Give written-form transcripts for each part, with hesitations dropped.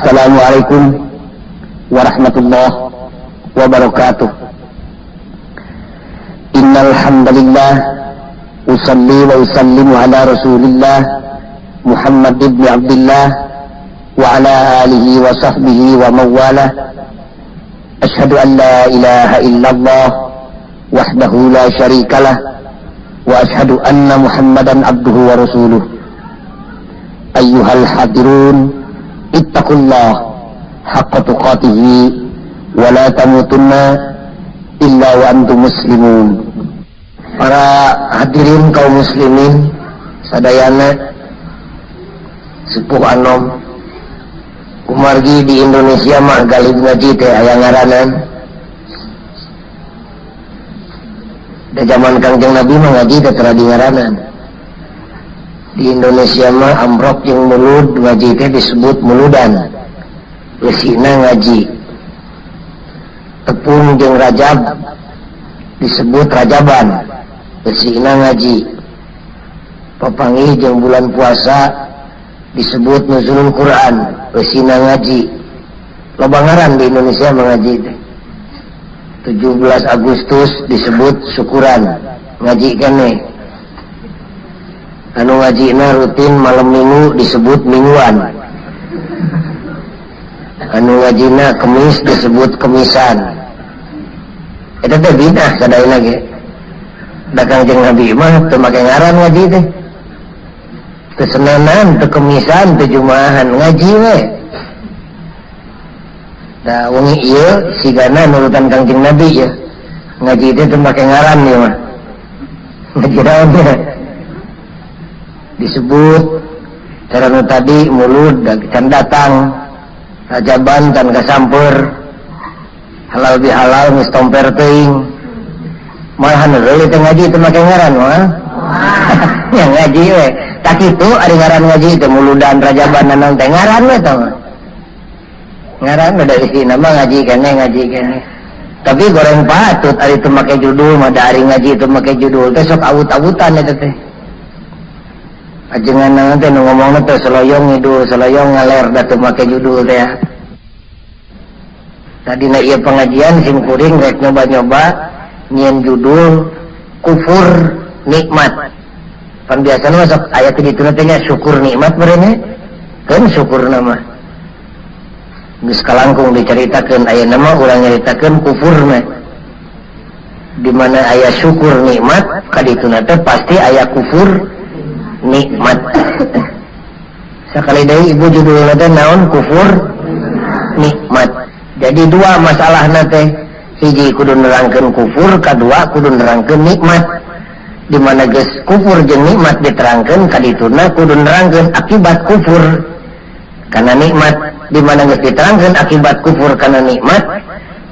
Assalamualaikum warahmatullahi wabarakatuh. Innal hamdalillah usalli wa usallimu ala Rasulillah Muhammad ibn Abdullah wa ala alihi wa sahbihi wa mawalah. Ashhadu an la ilaha illallah wahdahu la syarikalah wa ashhadu anna Muhammadan abduhu wa rasuluh. Ayyuhal hadirun, ittaqullah haqqa tuqatihi wa la tamutunna illa wa antum muslimun. Para hadirin kaum muslimin sadayana, sepuh anom, kumargi di Indonesia mah galib ngaji teh aya ngaranan. Da zaman Kangjeng Nabi mah ngaji teh tara di ngaranan. Di Indonesia mah amrok jeung mulud ngaji teh disebut muludan. Eusina ngaji. Tepung jeung rajab disebut rajaban. Eusina ngaji. Papanggih jeung bulan puasa disebut nuzulul Quran. Eusina ngaji. Loba ngaran di Indonesia mah ngaji teh. 17 Agustus disebut syukuran, ngaji keneh. Anu ngajina rutin malam minggu disebut mingguan. Anu ngajina kemis disebut kemisan. Eta teh bidah sadayana ge. Da Kangjeng Nabi mah teu make ngaran ngaji teh. Teu senenan, teu kemisan, teu jumaahan, ngaji we. Da wengi ieu sigana nurutan Kangjeng Nabi ya. Ngaji teh teu make ngaran ieu mah. Ngaji naon teh? Disebut cara nu tadi mulud can datang, rajaban can kasamper, halal bihalal geus tomper teuing. Malahan heureuy teh ngaji teu make ngaran mah. Ya ngaji we. Tak kitu ari ngaran ngaji teh muludan rajaban naon teh ngaran we tah mah. Ngaran udah isi nama ngaji keneh ngaji keneh. Tapi goreng patut ari teu make judul mah, da ari ngaji teu make judul teh sok awut-awutan eta teh. Ajengan naon teh nu ngomongna teh seloyong ngidul, seloyong ngaler da teu make judul teh. Tadina ieu pengajian sim kuring rek nyoba-nyoba nyieun judul kufur nikmat. Pan biasana mah sok aya teh dituna teh nya syukur nikmat meureun kan syukur nama. Geus kalangkung dicaritakeun, ayeuna mah urang nyaritakeun kufurna. Di mana aya syukur nikmat kadituna teh pasti aya kufur nikmat. Sakali deui ibu judulna teh naon? Kufur nikmat. Jadi dua masalahna teh, hiji kudu nerangkeun kufur, kadua kudu nerangkeun nikmat. Di mana geus kufur jeung nikmat diterangkeun, kadituna kudu nerangkeun akibat kufur kana nikmat. Di mana geus diterangkeun akibat kufur kana nikmat,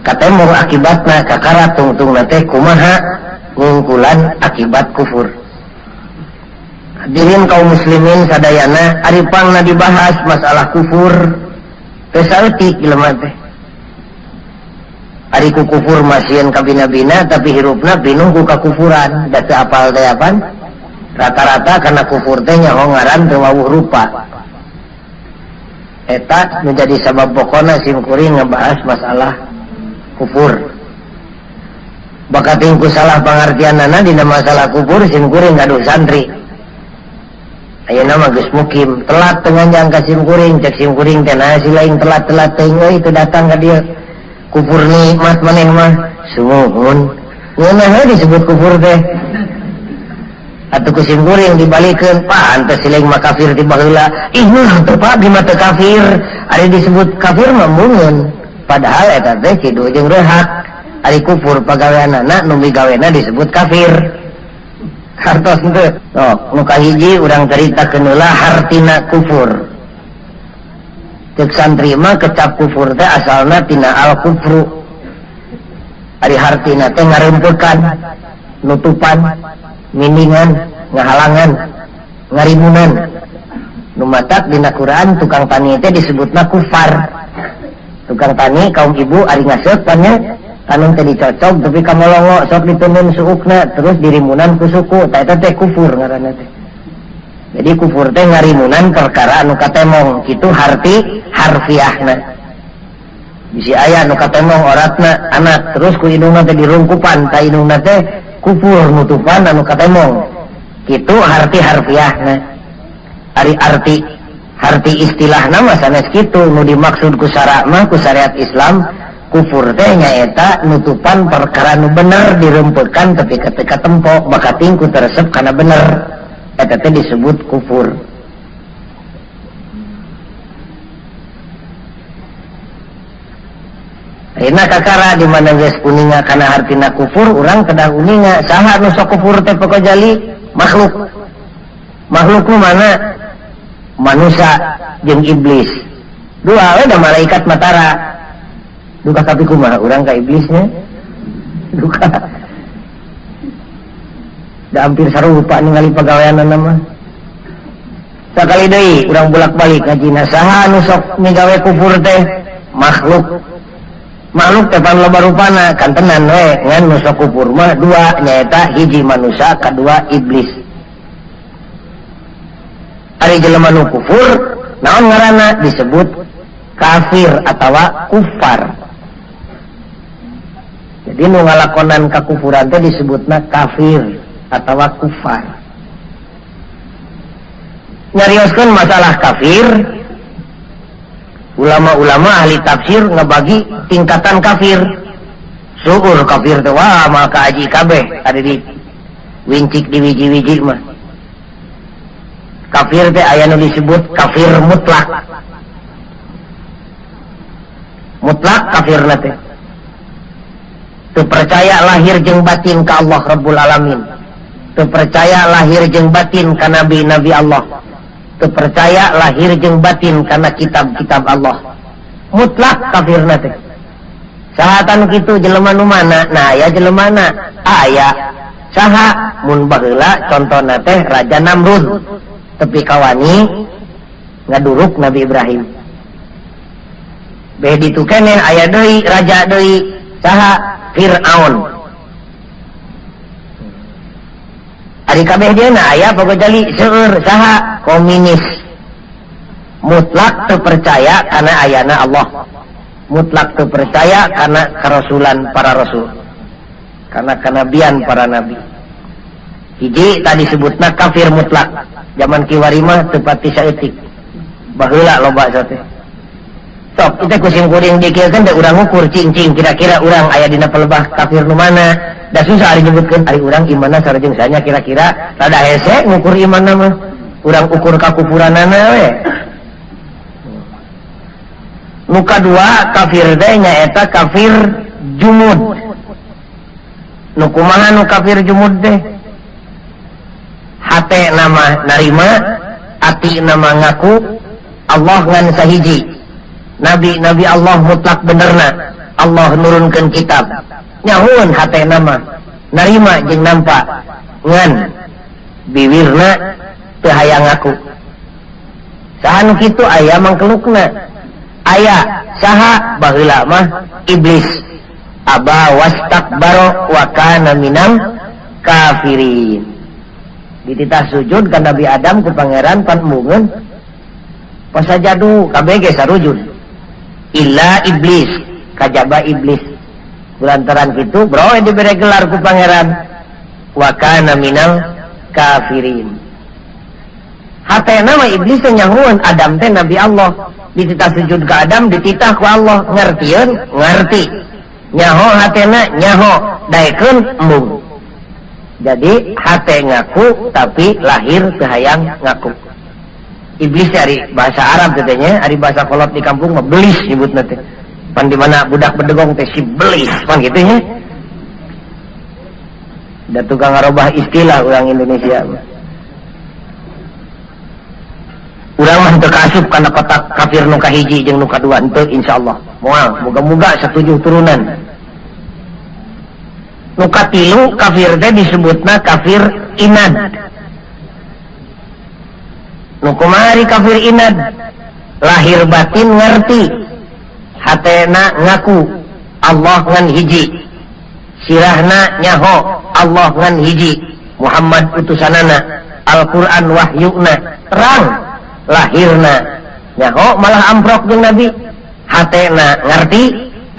katemu akibatna kakara tungtungna teh kumaha ngungkulan akibat kufur. Hadirin kaum muslimin sadayana, ari pangna dibahas masalah kufur teh saeutik jelema teh. Ari ku kufur masieun kabina-bina tapi hirupna pinuh ku kakufuran, da teu apal teh apan? Rata-rata kana kufur teh nyaho ngaran teu wawuh rupa. Eta menjadi sabab pokona sim kuring ngebahas masalah kufur. Bakating ku salah pangartianana dina masalah kufur sim kuring gaduh santri. Ayeuna mah geus mukim, telat teu nganjang ka sim kuring, cek sim kuring teh naha si lain telat-telat teuing euy teu datang ka dieu. Kufur nikmat maneh mah sumuhun. Ngeunah we disebut kufur teh. Atuh ku sim kuring dibalikeun, pantes si lain mah kafir ti baheula. Ih mah teu Pak di mah teu kafir. Ari disebut kafir mah mungun. Padahal eta teh cidu jeung reuhak. Ari kufur pagaweanana nu migawena disebut kafir. Hartos henteu. Sok, nu kahiji urang caritakeun heula hartina kufur. Cek santri mah kecap kufur teh asalna tina al-kufru. Ari hartina teh ngarempekan, nutupan, miningan, ngahalangan, ngarimunan. Nu matak dina Quran tukang tani teh disebutna kufar. Tukang tani kaum ibu ari ngaseuk pan nya tanung teh dicocok tapi kamolongo sok ditunun suukna terus dirimunan ku suku, tah eta teh kufur ngaranna teh. Jadi kufur teh ngarimunan perkara anu katemong kitu harti harfiahna. Bisi aya nu katemong oratna anak terus ku indungna teh dirungkupan ka indungna teh kufur nutupan anu katemong. Kitu harti harfiahna. Ari arti harti istilahna mah sanes kitu nu dimaksud ku syara mah ku syariat Islam kufur teh nyaeta nutupan perkara nu bener dirempekan tapi ketika tempo bakating ku teresep kana bener eta teh disebut kufur. Ayeuna kakara di mana geus uninga kana hartina kufur urang kedah uninga saha nu sok kufur teh pokojali makhluk. Makhluk nu mana? Manusia jeung iblis. Dua we da malaikat matara. Duka tapi kumaha urang ka iblisnya? Duka. Da hampir sarupa ningali pagaweanana mah. Sakali deui urang bolak-balik ngajina saha nu sok migawe kufur teh? Makhluk. Makhluk teh pan loba rupana kantenan we ngan nu sok kufur mah dua nyaeta hiji manusia kadua iblis. Ari jelema nu kufur naon ngaranna disebut kafir atawa kufar. Jadi nu ngalakonan kakufuran teh disebutna kafir atawa kufar. Nyarioskeun masalah kafir, ulama-ulama ahli tafsir ngebagi tingkatan kafir. Syukur kafir teh wah maka aji kabeh ada di wincik di wiji-wiji mah. Kafir teh aya nu disebut kafir mutlak. Mutlak kafirna teh. Teu percaya lahir jeung batin ka Allah Rabbul Alamin. Teu percaya lahir jeung batin ka nabi-nabi Allah. Teu percaya lahir jeung batin kana kitab-kitab Allah. Mutlak kafirna teh. Saha tanu kitu jelema nu mana? Nah aya jelemana. Aya saha mun baheula contona teh Raja Namrud. Tepi kawani ngaduruk Nabi Ibrahim. Beh ditu keneh aya deui raja deui saha Fir'aun. Ari kabeh dieuna aya pokojali seueur saha komunis. Mutlak teu percaya kana ayana Allah. Mutlak teu percaya kana kerasulan para rasul. Kana kanabian para nabi. Hiji tadi sebutna kafir mutlak. Zaman kiwari mah teu pati saeutik. Baheula loba teh. Sok kita kusim kuring dikirkan da urang ukur cing-cing kira-kira urang aya dina pelebah kafir nu mana. Da susah ari nyebutkeun ari urang imanna sareng sanya kira-kira rada hese ngukur imanna mah. Urang ukur kakufuranana we. Nu kadua kafir teh nyaeta kafir jumud. Nu kumaha nu kafir jumud teh? Hate nama narima, ati nama ngaku Allah ngan sahiji. Nabi-nabi Allah mutlak benerna. Allah nurunkeun kitab. Nyahueun hate nama narima jeung nampa ngan biwirna teu hayang ngaku. Saha nu kitu aya mangkelukna. Aya saha baheula mah iblis. Aba wastakbaro wa kana minal kafirin. Dititah sujud ka Nabi Adam ku pangeran pan embungeun pasajadu kabeh ge sarujud. Illa iblis, kajaba iblis. Kulantaran kitu bro dibere gelar ku pangeran wa kana minal kafirin. Hatena mah iblis teh nyahueun Adam teh nabi Allah. Dititah sujud ka Adam dititah ku Allah, ngartieun ngarti. Nyaho hatena nyaho, daekeun embung. Jadi hate ngaku tapi lahir teu hayang ngaku. Iblis ari bahasa Arab katanya, ari bahasa kolot di kampung mah belis nyebutna teh. Pan di mana budak bedegong teh si belis pan kitu nya. Da tukang ngarobah istilah urang Indonesia. Urang mah teu kaasup kana kotak kafir nu kahiji jeung nu kadua henteu insyaallah. Moal moga-moga satujuh turunan. Nu katilu kafir teh disebutna kafir inad. Nu kumari kafir inad? Lahir batin ngerti, hatena ngaku Allah ngan hiji, sirahna nyaho Allah ngan hiji, Muhammad utusanana. Al-Qur'an wahyuna terang lahirna nyaho malah amprok jeung Nabi hatena ngarti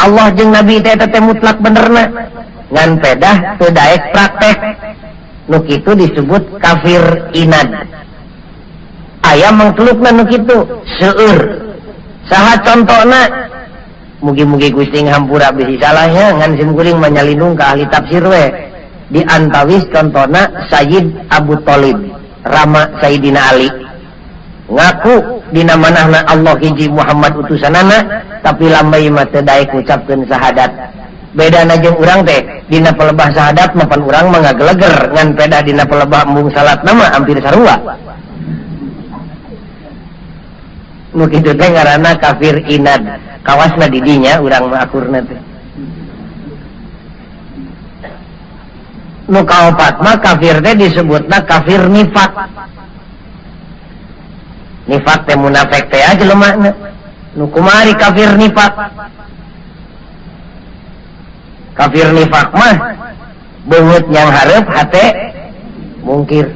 Allah jeung Nabi teh teh mutlak benerna ngan pedah teu daek praktek nu kitu disebut kafir inad. Aya mangkelukna nu kitu seueur saha contona mugi-mugi Gusti ngahampura bisi salahnya ngan sim kuring mah nyalindung ka ahli tafsir we di antawis contona Sayyid Abu Thalib Rama Sayyidina Ali ngaku dina manahna Allah hiji Muhammad utusanana tapi lambai mah teu daek ngucapkeun syahadat. Bedana jeung urang teh dina pelebah syahadat mah pan urang mah ngageleger ngan peda dina pelebah embung salatna mah hampir sarua. Nu kitu teh ngaranna kafir inad. Kawasna di dinya urang mah akurna teh. Nu kaopat mah kafir teh disebutna kafir nifak. Nifak teh munafik teh aja lemahna. Nu kumari kafir nifak. Kafir nifak mah beungeut yang hareup hate mungkir.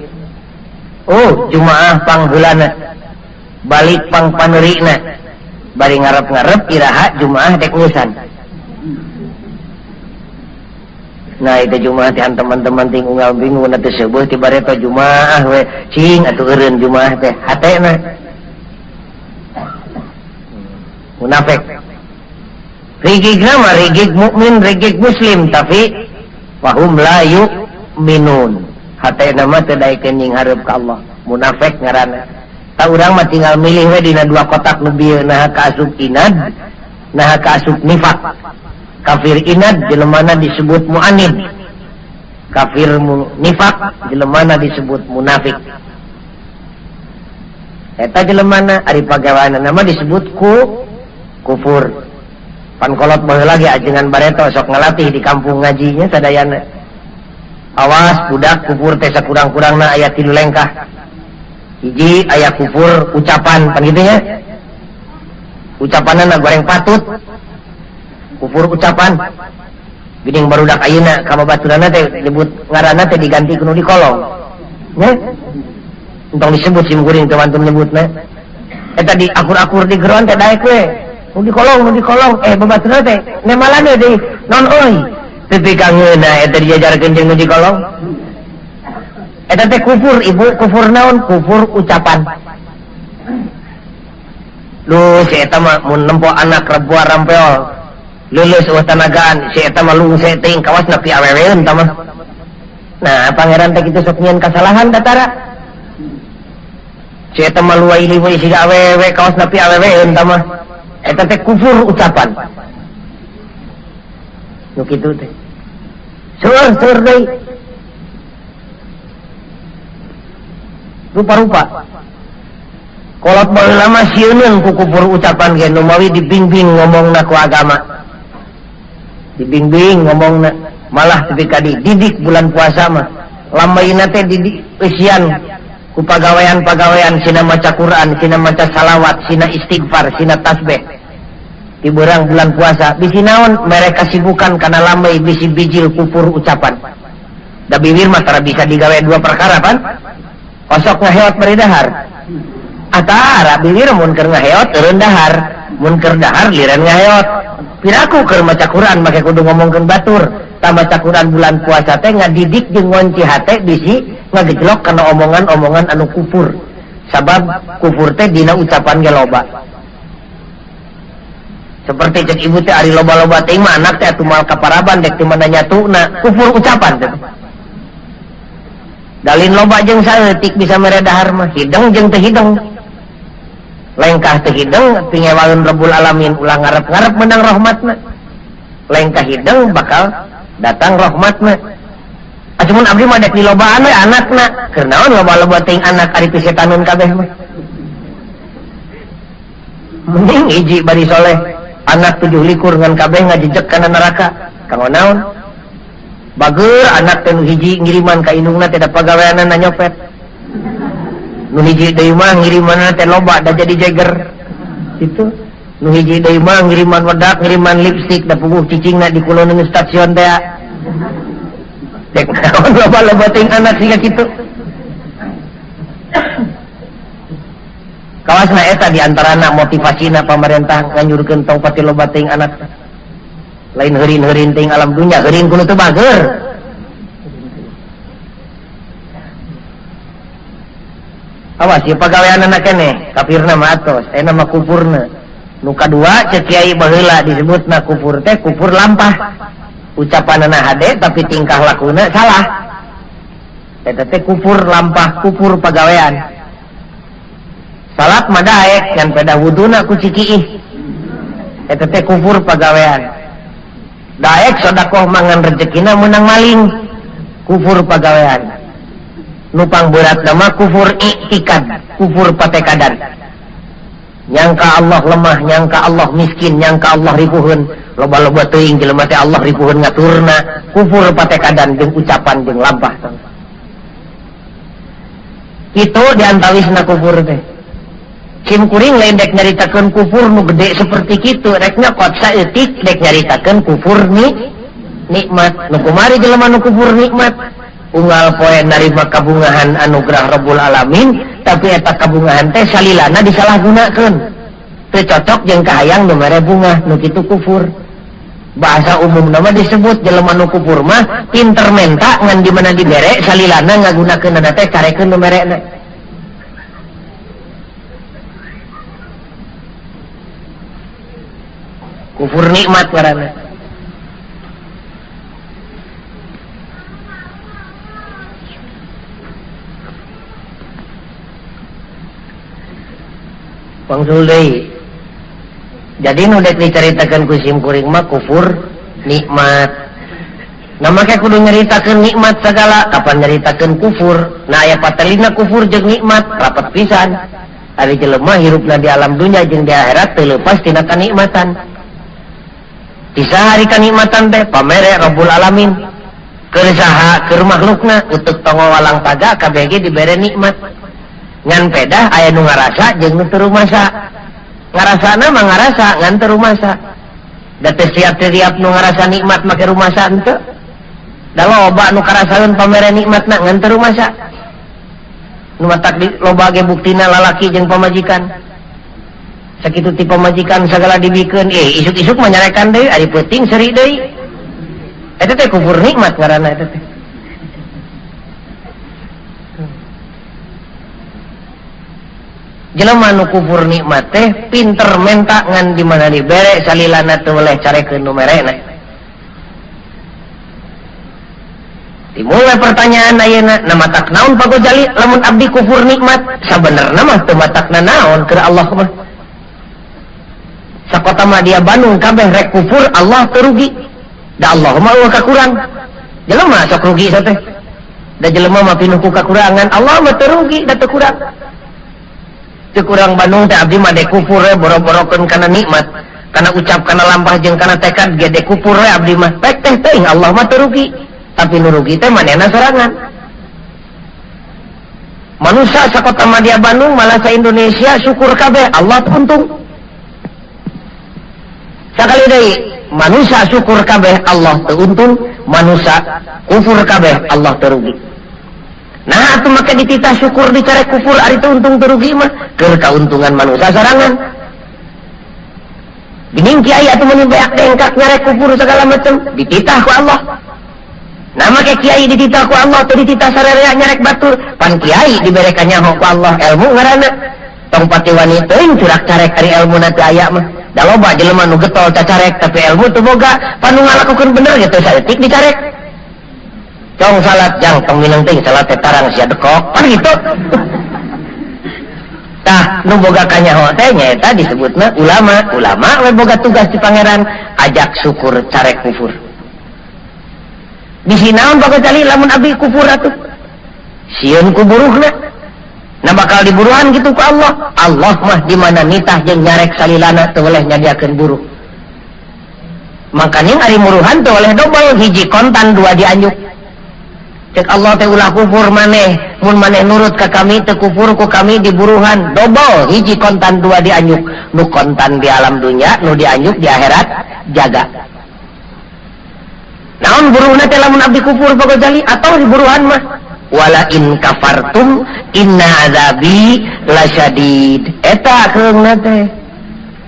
Oh, jumaah pangheulana balik pang panerina bari ngarep-ngarep iraha jumaah dek ngusan. Nah itu jumaah teh teman-teman ting unggal bingung teh seueuh ti bareto jumaah we cing atuh eureun jumaah teh hatena munafik. Rigigna mah rigig mukmin rigig muslim tapi wahum la yu'minun. Hatena mah teu daekeun nying hareup ka Allah. Munafik ngaranna. Ta urang mah tinggal milih we dina dua kotak nu bieu naha kaasup inad naha kaasup nifak. Kafir inad jelemana disebut mu'anid, kafir nifak jelemana disebut munafik. Eta jelemana ari pagaweanna mah disebut kufur. Pan kolot baheula lagi ajengan bareto sok ngalatih di kampung ngajinya sadayana. Awas budak kufur teh sakurang-kurangna aya 3 lengkah. Hiji aya kufur ucapan pan kitu nya. Ucapanna goreng patut. Kufur ucapan. Geuning barudak ayeuna ka babaturanna teh nyebut ngaranna teh diganti ku nu dikolong. Nya? Entong disebut sim kuring teh wantun nyebutna. Eta di akur-akur di geroan teh daek we. Nu dikolong babaturanna teh nemalan we deui non euy. Teu kangeuna eta dijajarkeun jeung nu dikolong. Eta teh kufur ibu, kufur naon? Kufur ucapan. Lu si eta mah mun nempo anak rebuar rampeol. Lulus eueuh tanagaan si eta mah lungse teuing kawas nepi aweweun tah mah. Nah, pangeran teh kitu sok nyieun kasalahan datara. Si eta mah luai we siga awewe kawas nepi aweweun tah mah. Eta teh kufur ucapan. Nu kitu teh. Seueur deui. Rupa-rupa. Kolot baheula mah sieuneun ku kufur ucapan ge nu mawi dibimbing ngomongna ku agama. Dibimbing ngomongna malah tepi ka dididik bulan puasa mah lambaina teh didik eusian ku pagawean-pagawean sina maca Quran, sina maca salawat, sina istighfar, sina tasbih. Di berang bulan puasa bisi naon mereka kasibukan kana lambai bisi bijil kufur ucapan. Da bibir mah tara bisa digawe dua perkara pan. Osok ngaheot bari dahar. Atara bibir mun keur ngaheot eureun dahar, mun keur dahar liren ngaheot. Piraku keur maca Quran make kudu ngomongkeun batur. Tah maca Quran bulan puasa teh ngadidik jeung ngonci hate bisi ngagejlok kana omongan-omongan anu kufur. Sabab kufur teh dina ucapan ge loba. Seperti cek ibu teh ari loba-loba teh mah anak teh atuh moal kaparaban dek teu mana nyatuna, kufur ucapan teh. Dalin loba jeung saeutik bisa mere dahar mah, hideng jeung teu hideng. Lengkah teu hideng pingewaeun Rabbul Alamin ulah ngarep-ngarep menang rahmatna. Lengkah hideng bakal datang rahmatna. Acumun abdi mah dek dilobaan we anakna. Keur naon loba-loba teuing anak ari pisetanun kabeh mah. Mending hiji bari soleh, anak 7 likur ngan kabeh ngajejek kana neraka. Kanggo naon? Bageur anak teh nu hiji ngiriman ka indungna teh da pagaweanna nyopet. Nu hiji deui mah ngirimanna teh loba da jadi jeger. Kitu. Nu hiji deui mah ngiriman wedak, ngiriman lipstik da puguh cicingna di kuloneun stasiun teh. Dek naon loba-loba teuing anak siga kitu. Kawasna eta diantarana motivasina pamarentah nganyurkeun tong pati loba teuing anak. Lain heurin-heurin teuing alam dunya, heurin kudu teu bager. Awas ieu pagaweanana keneh, kafirna mah atos, ayeuna mah kufurna. Nu kadua ceuk kiai baheula disebutna kufur teh kufur lampah. Ucapanana hade tapi tingkah lakuna salah. Eta teh kufur lampah, kufur pagawean. Salat mah daek ngan pedah wuduna ku cikiih. Eta teh kufur pagawean. Daek sedekah mangan rezekina meunang maling. Kufur pagawean. Nu pangberatna mah kufur iktikad, kufur patekadan. Nyangka Allah lemah, nyangka Allah miskin, nyangka Allah ripuheun. Loba-loba teuing jelema teh Allah ripuheun ngaturna, kufur patekadan jeung ucapan jeung lampah. Kitu diantawisna kufur teh. Sim kuring lain dek nyaritakeun kufur nu gede seperti kitu, rek nyokot saeutik dek nyaritakeun kufur ni nikmat. Nu kumari jelema nu kufur nikmat, unggal poe narima kabungahan anugerah Rabbul Alamin, tapi eta kabungahan teh salilana disalahgunakeun. Teu cocok jeung kahayang nu mere bungah, nu kitu kufur. Bahasa umumna mah disebut jelema nu kufur mah pinter menta ngan di mana dibere salilana ngagunakeunana teh carekeun nu merena. Kufur nikmat ngaranna. Wangsul deui. Jadi nu dek dicaritakeun ku sim kuring mah kufur nikmat. Nah make kudu nyaritakeun nikmat sagala, kapan nyaritakeun kufur? Nah aya patelina kufur jeung nikmat rapat pisan. Ari jelema hirupna di alam dunya jeung di akhirat teu leupas tina kanikmatan. Di sahari kanikmatan teh pamere Rabbul Alamin. Keur saha keur makhlukna utuk tongo walang taga kabeh ge dibere nikmat. Ngan pedah aya nu ngarasa jeung nu teu rumasa. Ngarasana mah ngarasa ngan teu rumasa. Da teu siap-siap nu ngarasa nikmat make rumasa henteu. Da loba nu karasaeun pamere nikmatna ngan teu rumasa. Nu matak di loba ge buktina lalaki jeung pamajikan. Sakitu ti pamajikan sagala dibikeun, isuk-isuk mah nyarekan deui, ari peuting seuri deui. Eta teh kufur nikmat ngaranna eta teh. Jelema nu kufur nikmat teh pinter menta ngan di mana dibere salilana teu weleh carekeun nu merena. Dimulai pertanyaan ayeuna, na matak naon Pak Gojali lamun abdi kufur nikmat? Sabenerna mah teu matakna naon keur Allah mah. Sakota mah dia Bandung kabeh rek kufur Allah teu rugi. Da Allah mah eueuh kakurang. Jelema sok rugi sateh. Da jelema mah pinuh ku kakurangan, Allah mah teu rugi da teu kurang. Teu kurang Bandung teh abdi mah dek kufur we boro-borokeun kana nikmat, kana ucap, kana lampah jeung kana tekad ge dek kufur we abdi mah. Pek teh teuing Allah mah teu rugi. Tapi nu rugi teh manehna sorangan. Manusia sakota Madya Bandung malah sa Indonesia syukur kabeh Allah teu untung. Sakali deui manusia syukur kabeh Allah teu untung, manusia kufur kabeh Allah teu rugi. Nah atuh make dititah syukur dicarek kufur ari teu untung teu rugi mah keur kauntungan manusia sorangan. Geuning kiai atuh mun beak dengkak nyarek kufur segala macam dititah ku Allah. Nah make kiai dititah ku Allah teu dititah sararea nyarek batur, pan kiai dibere kanyaho ku Allah ilmu ngaranna. Tong pati wani teuing curak carek ari ilmuna teu aya mah. Da loba jelema nu getol cacarek tapi ilmu teu boga, pan nu ngalakukeun bener ge teu saeutik dicarek. Cong salat jang tong mineng teuing salat teh tarang sia dekok, pan gitu. Tah nu boga kanyaho teh nyaeta disebutna ulama. Ulama we boga tugas di pangeran ajak syukur carek kufur. Bisi naon Pak Gojali lamun abdi kufur atuh. Sieun ku buruhna. Nah bakal diburuhan gitu ku Allah. Allah mah di mana nitah jeung nyarek salilana teu weleh nyadiakeun buruh. Makanya ari muruhan teu weleh dobel, hiji kontan dua dianjuk. Cek Allah teh ulah kufur maneh, mun maneh nurut ka kami teu kufur ku kami diburuhan dobel, hiji kontan dua dianjuk. Nu kontan di alam dunya, nu dianjuk di akhirat jaga. Naon buruhna teh lamun abdi kufur Pak Gojali atau diburuhan mah? Wala in kafartum Inna azabi lasyadid. Eta keungna teh.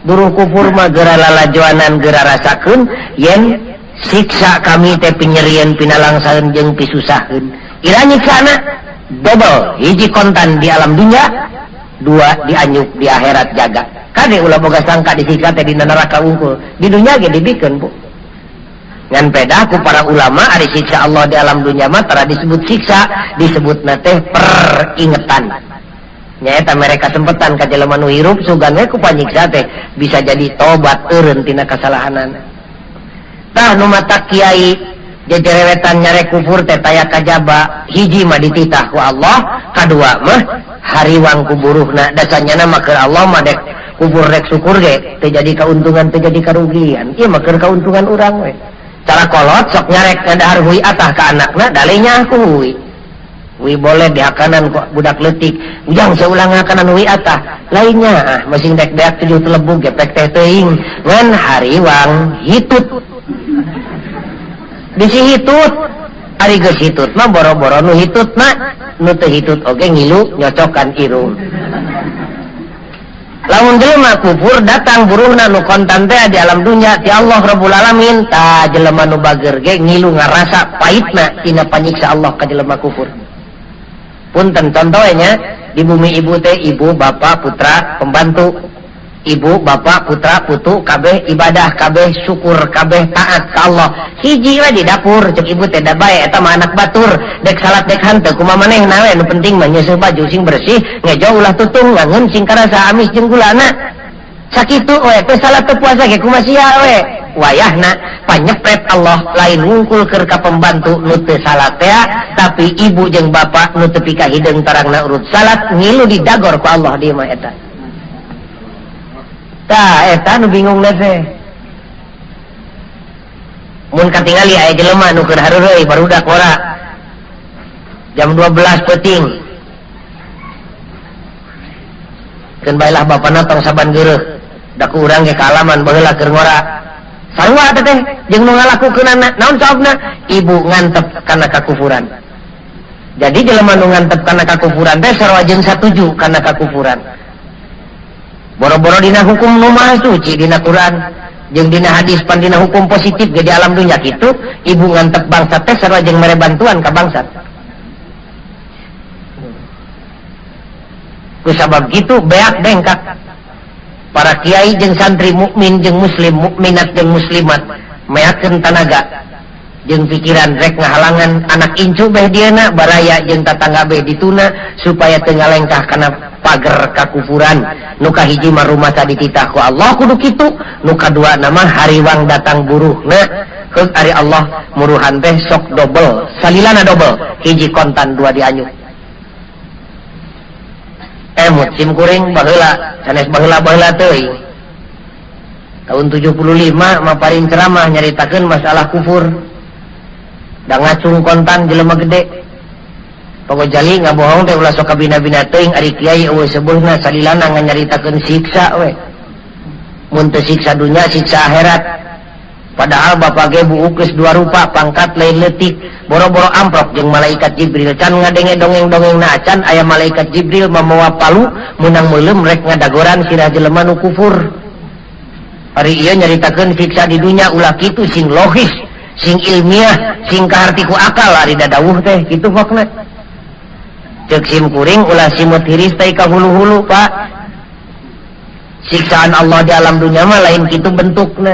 Buruh kufur mah geura lalajoanan geura rasakeun yen siksa kami teh pinyerieun pinalangsaeun jeung pisusaheun. Ira nyiksana double, hiji kontan di alam dunya, dua dianyuk di akhirat jaga. Kade ulah boga sangka disiksa teh dina neraka unggul. Di dunya ge dibikeun, Bu. Ngan pedah ku para ulama ari siksa Allah di alam dunya mah tara disebut siksa, disebutna teh peringetan. Nyaeta mereka sempetan ka jelema nu hirup sugan we ku panyiksa teh bisa jadi tobat eureun tina kasalahanana. Tah nu matak kiai jejerewetan nyarek kufur teh taya kajaba, hiji mah dititah ku Allah, kadua mah hariwang ku buruhna. Dasanyana mah keur Allah mah dek kubur rek syukur ge teu jadi kauntungan teu jadi karugian. Ieu mah keur kauntungan urang we. Cara kolot sok nyarek ngadahar hui atah ka anakna dalenya ku hui. Hui boleh dihakanan kok budak leutik. Ujang seulang ngakanan hui atah. Lainnya ah masing dek beak tujuh telebug gepek teh teuing ngan hariwang hitut. Bisi hitut. Ari geus hitut mah boro-boro nu hitut mah nu teu hitut oge ngilu nyocokan irung. Lamun jelema kufur datang buruhna nu kontan teh di alam dunya ti Allah Rabbul Alamin, tah jelema nu bager ge ngilu ngarasa paitna tina panyiksa Allah ka jelema kufur. Punten contohnya di bumi ibu teh ibu bapak putra pembantu, ibu bapak putra putu kabeh ibadah kabeh syukur kabeh taat ka Allah. Hiji we di dapur cek ibu teh da bae eta mah anak batur, dek salat dek hanteu kumaha manehna we nu penting mah nyeuseuh baju sing bersih, ngejo ulah tutung ngangeun sing karasa amis jeung gulana. Sakitu we teh salat teu puasa ge kumaha sia we. Wayahna panyepret Allah lain wungkul keur ka pembantu nu teu salat teh, tapi ibu jeung bapak nu teu pika hideung tarangna urut salat ngilu didagor ku Allah di mah eta. Tah eta nu bingung teh. Mun katingali aya jelema nu keur hareureuy barudak ora. Jam 12 peuting. Keun baelah bapana tong saban geureuh. Da ku urang ge kaalaman baheula keur ngora. Sarua teh jeung nu ngalakukeunana. Naon sababna? Ibu ngantep kana kakufuran. Jadi jelema nu ngantep kana kakufuran teh sarua jeung satuju kana kakufuran. Boro-boro dina hukum nu maha suci dina Quran jeung dina hadis pan dina hukum positif ge di alam dunya kitu, ibu ngantep bangsat teh sarua jeung mere bantuan ka bangsat. Ku sabab kitu beak bengkak. Para kiai jeung santri mukmin jeung muslim, mukminat jeung muslimat meakeun tanaga jeung pikiran rek ngahalangan anak incu beh dieuna baraya jeung tatangga beh dituna supaya teu ngalengkah kana pager kakufuran. Nu kahiji mah rumasa dititah ku Allah kudu kitu, nu kadua nama hariwang datang buruhna. Heug ari Allah muruhan teh sok dobel, salilana dobel, hiji kontan dua dianyuk. Emut sim kuring baheula, sanes baheula-baheula teuing. Tahun 75 mah paling ceramah nyaritakeun masalah kufur. Da ngacung kontan jelema gede. Pagojali ngabohong teh ulah sok kabina-bina teuing ari kiai eueuh seubeuhna salilana nganyaritakeun siksa we. Mun teu siksa dunya siksa akhirat. Padahal bapak ge buuk geus dua rupa pangkat lain leutik, boro-boro amprok jeung malaikat Jibril can ngadenge dongeng-dongengna acan aya malaikat Jibril mamawa palu meunang meuleum rek ngadagoran sirah jelema nu kufur. Ari ieu nyaritakeun siksa di dunya ulah kitu sing logis, sing ilmiah, sing kaharti ku akal ari dadawuh teh kitu pokna. Ceuk sim kuring ulah simut hiris teh ka hulu-hulu, Pak. Siksaan Allah di alam dunya mah lain kitu bentukna.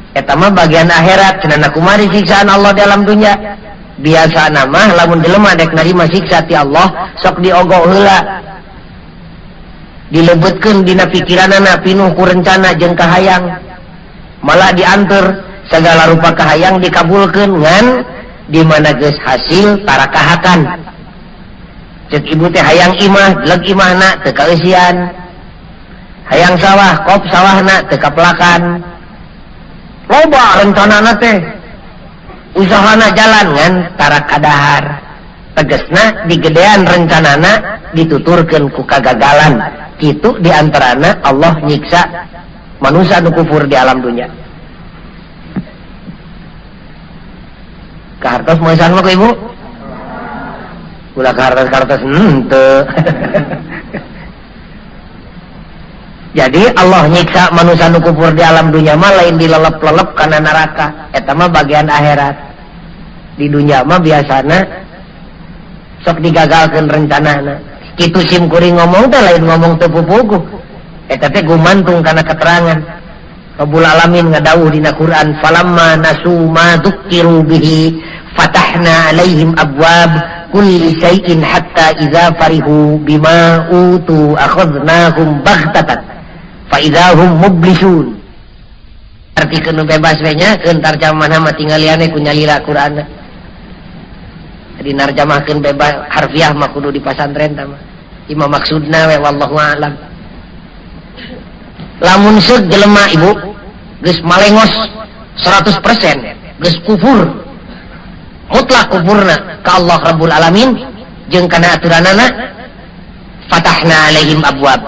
Eta mah bagian akhirat, cenah kumaha siksaan Allah di alam dunya. Biasana mah lamun jelema dek narima siksa ti Allah sok diogo heula. Dilebetkeun dina pikiranana pinuh ku rencana jeung kahayang. Malah dianteur segala rupa kahayang dikabulkeun ngan di mana geus hasil tarakahakan. Ceuk ibu teh hayang imah, leg imahna teu kaeusian. Hayang sawah, kop sawahna teu kapelakan. Loba rencanana teh usahana jalan ngan tarakadahar. Tegesna digedean rencanana dituturkeun ku kagagalan. Kitu diantarana Allah nyiksa manusia nu kufur di alam dunya. Kahartos moesan mah ku ibu? Ulah kartos-kartos henteu. Jadi Allah nyiksa manusia nu kufur di alam dunia mah lain dilelep-lelep kana neraka, eta mah bagian akhirat. Di dunia mah biasana sok digagalkeun rencanana. Kitu sim kuring ngomong teh lain ngomong teu pupuguh. Eta teh gumantung kana keterangan. Rabbul Alamin ngadawuh dina Quran, falamma nasu ma dzukiru bihi fatahna alaihim abwab kulli syai'in hatta idza farihu bima utu akhadnahum baghtatan fa idza hum mublisun. Arti nu bebas we nya keun tarjamahna mah tinggaliane ku nyalira Qur'anna. Jadi narjamahkeun bebas harfiah mah kudu di pasantren tah mah. Imah maksudna we wallahu a'lam. Lamun seuk jelema ibu geus malengos 100% geus kufur mutlak kufurna ka Allah Rabbul Alamin jeung kana aturanana, fatahna alaihim abwab,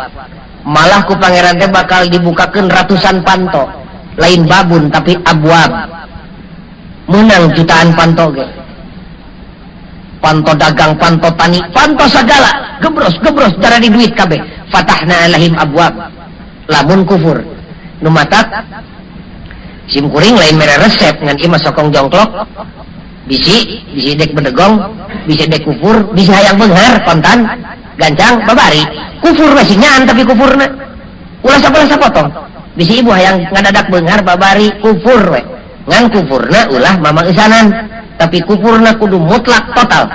malah ku pangeran teh bakal dibukakeun ratusan panto, lain babun tapi abwab, menang jutaan panto ge, panto dagang, panto tani, panto sagala, gebros-gebros darah di duit kabeh. Fatahna alaihim abwab lamun kufur. Nu matak sim kuring lain mere resep ngan ieu mah sokong jongklok, bisi bisi dek bedegong, bisi dek kufur, bisi hayang beunghar kontan gancang babari kufur masih nyaan tapi kufurna ulah sabelah sapotong. Bisi ibu hayang ngadadak beunghar babari kufur we, ngan kufurna ulah mamangeusanan, tapi kufurna kudu mutlak total.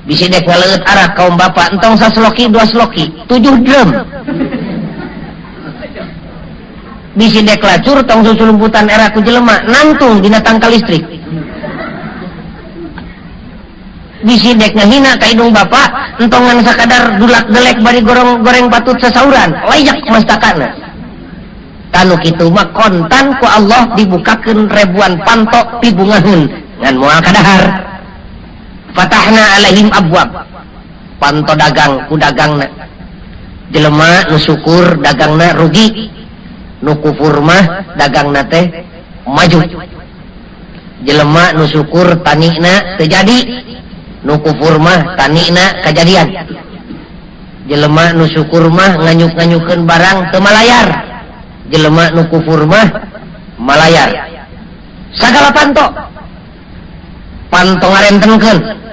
Bisi dek ngaleueut arak kaum bapak entong sasloki dua sloki 7 drum. Bisi dek lacur tong susulumputan era ku jelema nangtung dina tangkal listrik. Bisi dek ngahina ka hidung bapak entongan sakadar dulak gelek bari gorong goreng patut sasauran layak mastakana. Tanu kitu mah kontan ku Allah dibukakeun ribuan panto pibungaheun ngan moal kadahar. Fatahna alaihim abwab, panto dagang ku dagangna jelema nu syukur dagangna rugi, nu kufur mah dagangna teh maju. Jelema nu syukur tanina teu jadi, nu kufur mah tanina kajadian. Jelema nu syukur mah nganyuk-nganyukeun barang teu malayar, jelema nu kufur mah malayar. Sagala panto panto ngarentenkeun.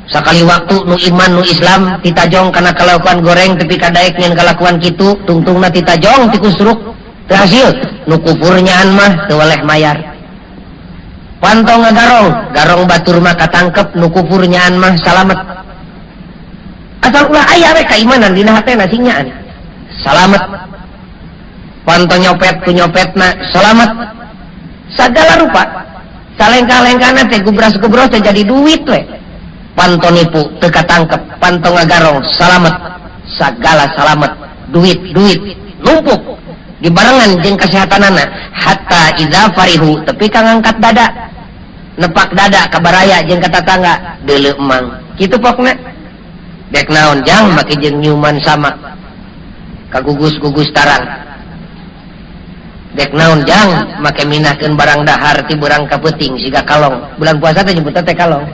Sakali waktu nu iman nu Islam titajong kana kalakuan goreng tepi ka daek nyen kalakuan kitu tungtungna titajong tikusruk teu hasil. Nu kufur nyaan mah teu weleh mayar. Panto ngagarong garong batur mah katangkep, nu kufur nyaan mah salamet. Asal ulah aya we kaimanan dina hatena sing nyaan salamet. Panto nyopet ku nyopetna salamet. Sagala rupa salengkah-lengkahna teh gubras-gubros teh jadi duit we. Panto nipu teu katangkep, panto ngagarong salamet, sagala salamet, duit-duit numpuk dibarengan jeung kesehatanana. Hatta idza farihu tepi ka ngangkat dada, nepak dada ka baraya jeung ka tatangga deuleu emang kitu pokna. Dek naon jang make jeung nyuman sama kagugus-gugus tarang. Dek naon jang make minahkeun barang dahar ti beurang ka peuting siga kalong. Bulan puasa teh nyebutna teh kalong.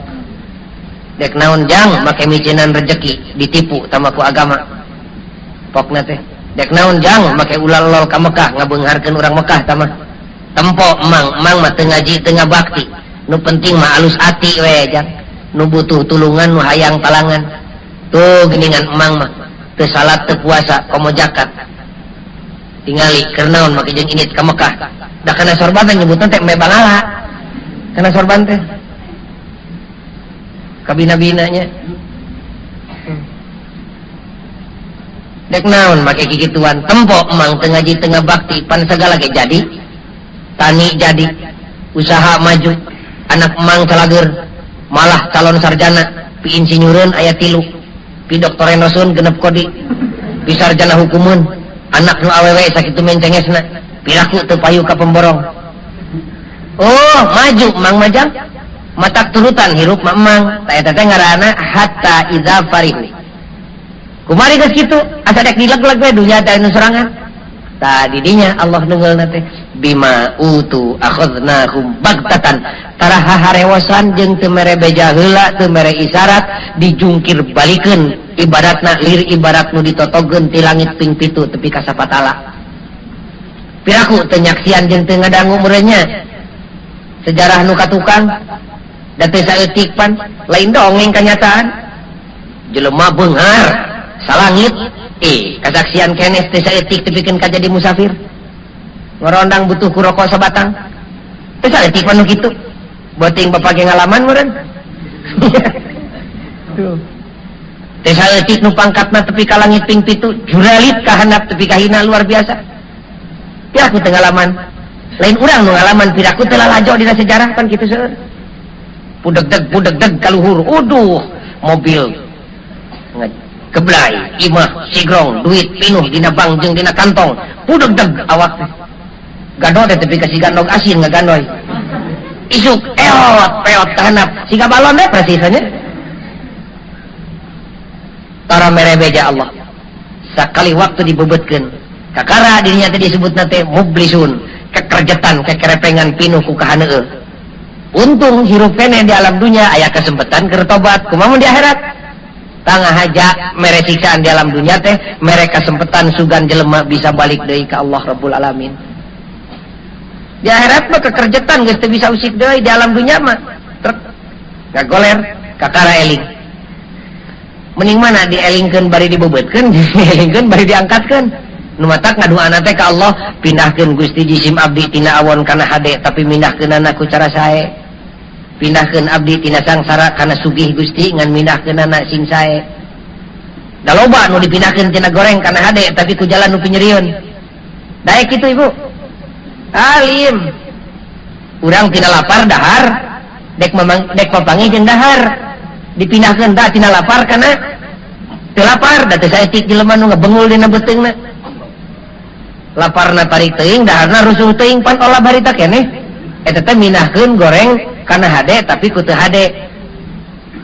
Dek naon jang make micinan rejeki ditipu tama ku agama pokna teh. Dek naon jang make ulalol ka Mekah ngabeungharkeun urang Mekah tama. Tempo emang emang mah teu ngaji teu ngabakti, nu penting mah alus ati we jang, nu butuh tulungan nu hayang talangan tuh geuningan emang mah teu salat teu puasa komo zakat tingali keur naon make jeung init ka Mekah. Da kana sorban teh nyebutna teh embe bangala, kana sorban teh kabina-binanya. Dek naon make kikituan tempo emang teu ngaji teu ngabakti pan sagala ge jadi tani jadi usaha maju, anak emang calager malah calon sarjana pi insinyureun aya 3, pi doktorenosun 6 kodi, pi sarjana hukumun, anak nu awewe sakitu mencengesna piraku teu payu ka pemborong. Oh maju emang majang matak turutan hirup mah emang ta eta teh ngaranna hatta idza farihu. Kumari geus kitu asa dek dileg-leg we dunya teh nu sorangan. Tadi dinya Allah nunggal teh bima utu akhadnahum bagtatan tara haharewosan jeung teu mere beja heula teu mere isyarat dijungkir balikeun ibaratna lir ibarat nu ditotogeun ti langit ping 7 tepi ka sapatala. Piraku teu nyaksian jeung teu ngadangu meureunnya sejarah nu katukang da teu saeutik pan lain dongeng kanyataan jelema beunghar salangit kasaksian kenes teu saeutik tepikeun ka jadi musafir ngorondang butuh ku rokok sabatang teu saeutik pan nu kitu beuting bapak ge ngalaman meureun tuh teu saeutik nu pangkatna tepi ka langit ping 7 juralit ka handap tepi ka hina luar biasa piraku teu ngalaman lain urang nu ngalaman piraku teu lalajo dina sejarah pan kitu seueur pudegdeg ka luhur uduh mobil keblai imah sigrong duit pinuh dina bank jeung dina kantong pudegdeg awak teh gado teh tepi ka siga nog asin ngagandoy isuk eot peot kahanap siga balon deh persisnya tara mere beja Allah sakali waktu dibebetkeun kakara dirinya teh disebutna teh mublisun kekerjetan kekerepengan pinuh ku kahaneueuh untung hirup keneh di alam dunia aya kesempatan keur tobat kumaha mun di akhirat tangah haja mere siksaan di alam dunia teh mere kesempatan sugan jelema bisa balik deui ka Allah Rabbul Alamin. Di akhirat mah kekerjetan geus teu bisa usik deui, di alam dunia mah trek ngagoler kakara eling. Mending mana dielingkeun bari dibeubeutkeun, dielingkeun bari diangkatkeun. Nu matak ngaduana teh ka Allah, pindahkeun Gusti jisim abdi tina awon kana hade tapi mindahkeunana ku cara sae. Pindahkeun abdi tina sangsara kana sugih Gusti ngan mindahkeunana sing sae. Da loba nu dipindahkeun tina goreng kana hade tapi ku jalan nu pinyerieun. Daek kitu ibu. Alim. Urang tina lapar dahar, dek mamang dek papanggih jeung dahar. Dipindahkeun da tina lapar kana teu lapar, da teu saeutik jelema nu ngebengul dina beuteungna. Laparna tarik teuing, daharna rusuh teuing pan olah barita keneh. Eta teh mindahkeun goreng kana hade tapi ku teu hade.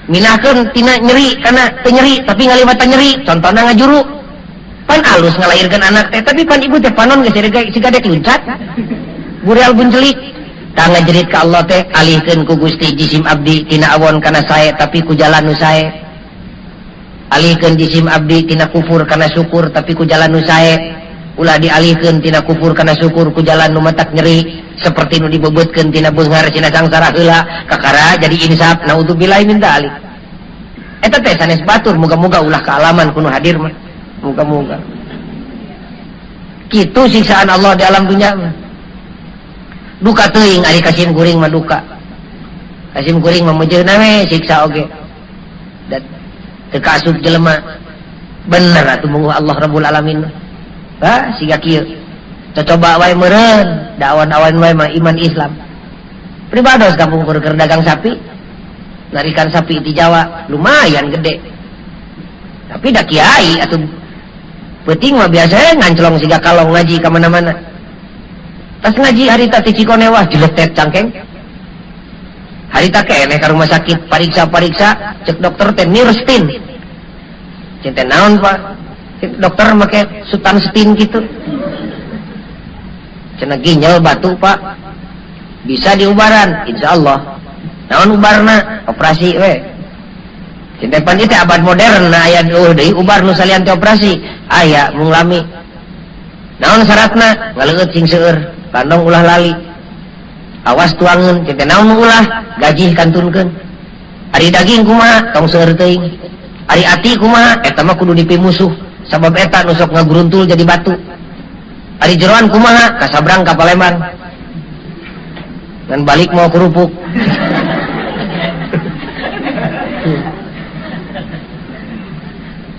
Mindahkeun tina nyeri kana teu nyeri tapi ngaliwatan nyeri, contona ngajuru. Pan alus ngalahirkeun anak teh tapi pan ibu teh panon geus siga dek luncat. Burial buncelik. Tah ngajerit ka Allah teh alihkeun ku Gusti jisim abdi tina awon kana sae tapi ku jalan nu sae. Alihkeun jisim abdi tina kufur kana syukur tapi ku jalan nu sae. Ulah dialihkeun tina kufur kana syukur ku jalan nu matak nyeri seperti nu dibebetkeun tina beunghar tina sangsara heula kakara jadi insaf naudzubillahi min dzalik. Eta teh sanes batur muga-muga ulah kaalaman ku nu hadir mah muga-muga. Kitu siksaan Allah di alam dunia mah. Duka teuing ari kasim kuring mah duka. Kasim kuring mah mejeuna we siksa oge. Da teu kaasup jelema. Bener atuh mungguh Allah Rabbul Alamin. Bah, siga kieu. Cocoba wae meureun, da awan-awan wae mah iman Islam. Pribados kampung keur dagang sapi. Narikan sapi di Jawa lumayan gede. Tapi da kiai atuh peuting mah biasa nganclong siga kalong ngaji ka mana-mana. Tas ngaji harita ti Cikonewah jeletet cangkeng. Harita keneh ka rumah sakit pariksa-pariksa cek dokter teh nirstin. Cinta naon Pak? Dokter make sutan stin gitu. Cenah ginjal batu Pak. Bisa diubaran insyaallah. Naon ubarna? Operasi we. Cinta pan ieu teh abad modern na aya deui ubar nu salian teh operasi. Aya mung lami. Naon syaratna? Ngaleueut sing seueur, kandong ulah lali. Awas tuangeun, cinta naon ulah? Gaji kantunkeun. Ari daging kumaha? Tong seueur teuing. Ari ati kumaha? Eta mah kudu dipimusuh. Sabab eta nu sok ngagruntul jadi batu. Ari jeroan kumaha? Kasabrang ka Palembang. Ngan balik mau kerupuk.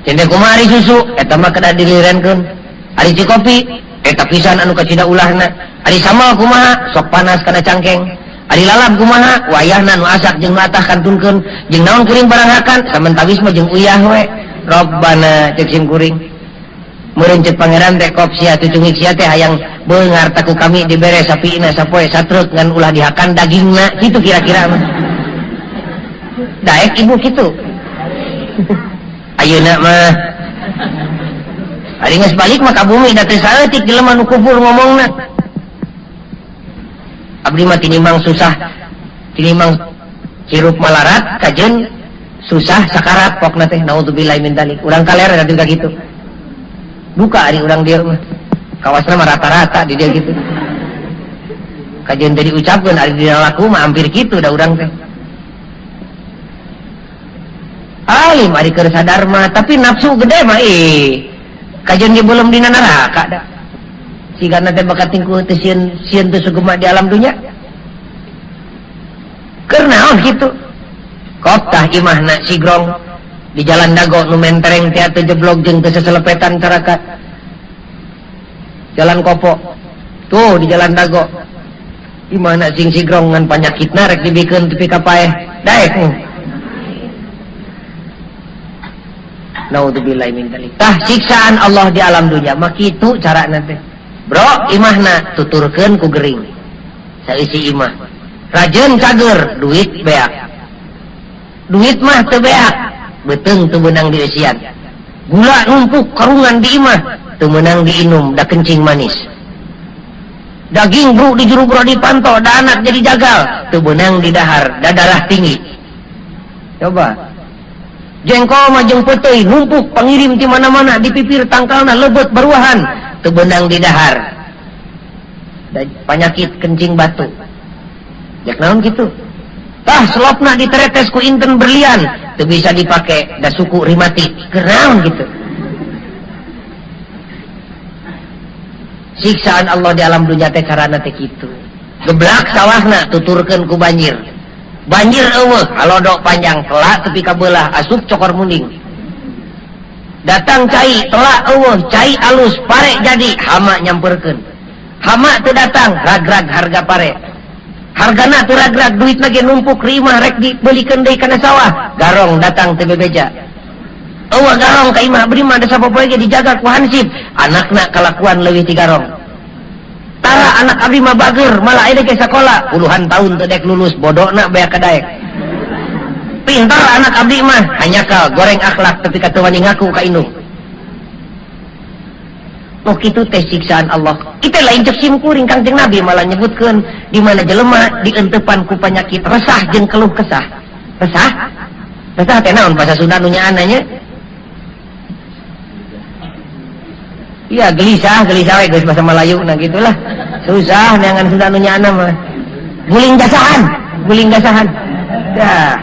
Cinta kumaha ari susu? Eta mah kedah dilirenkeun. Ari cikopi? Eta pisan anu kacida ulahna. Ari samal kumaha? Sok panas kana cangkeng. Ari lalab kumaha? Wayahna nu asak jeung nu atah kantunkeun. Jeung naon kuring baranghakan? Samentawis mah jeung uyah we. Robbana cek sim kuring. Meureun cek pangeran teh kop sia tucungik sia teh hayang beungar taku kami dibere sapina sapoe satruk ngan ulah dihakan dagingna kitu kira-kira mah. Daek ibu kitu. Ayeuna mah Ari geus balik mah ka bumi da teu saeutik jelema nu kufur ngomongna. Abdi mah tinimbang susah, tinimbang hirup malarat kajeun susah sakarat pokna teh naudzubillahi min dzalik. Urang kaler da juga gitu. Duka ari urang dieu mah. Kawasna mah rata-rata di dia gitu. Kajeun teh diucapkeun ari dina laku mah hampir kitu da urang teh. Alim ari keur sadar mah tapi nafsu gede mah ih. Kajeun ge belum dina neraka da. Sigana teh bakat tingkuh teh sieun sieun teu sugema di alam dunya. Keur naon kitu? Koptah imahna sigrong di jalan Dago nu mentereng teh teu jeblok jeung teu seselepetan caraka. Jalan Kopo. Tuh di jalan Dago. Imahna sing sigrong ngan panyakitna rek dibikeun tepi ka paeh. Daek. Naudzubillahi min dzalik. Tah siksaan Allah di alam dunya mah kitu carana teh. Bro, imahna tuturkeun ku gering. Saeusi imah. Rajeun cager, duit beak. Duit mah teu beak, beuteung teu beunang dieusian. Gula numpuk karungan di imah, teu meunang diinum da kencing manis. Daging bro di juru bro dipanto, da anak jadi jagal, teu beunang di dahar, da darah tinggi. Coba. Jengkol mah jeung peuteuy numpuk pangirim ti mana-mana di pipir tangkalna lebet baruahan, teu beunang di dahar. Da panyakit kencing batu. Jak naon kitu? Tah selopna diteretes ku inten berlian, teu bisa dipake da suku rimati. Keur naon kitu? Siksaan Allah di alam dunya teh carana teh kitu. Geblak sawahna tuturkeun ku banjir. Banjir eueuh, halodok panjang telak tepi ka beulah asup cokor munding. Datang cai telak eueuh, cai alus pare jadi hama nyamperkeun. Hama teu datang, ragrag harga pare. Hargana teu ragrag, duitna ge numpuk rimah rek dibelikeun deui kana sawah. Garong datang teu bebeja. Eueuh garong ka imah abdi mah da sapopoe ge dijaga ku hansip, anakna kalakuan leuwih ti garong. Tara anak abdi mah bager, malah aya ge sakola puluhan tahun teu dek lulus, bodona beak ka daek. Pintar anak abdi mah, hanyakal goreng akhlak tapi ka teu wani ngaku ka indung. Oh kitu teh siksaan Allah. Kita lain cek simkuring Kangjeng Nabi malah nyebutkeun di mana jelema dientepan ku penyakit resah jeung keluh kesah. Resah? Resah teh naon bahasa Sunda nu nyaanna nya? Iya gelisah, gelisah we geus bahasa Melayu nah gitulah. Susah neangan Sunda nu nyaanna mah. Guling gasahan, guling gasahan. Dah.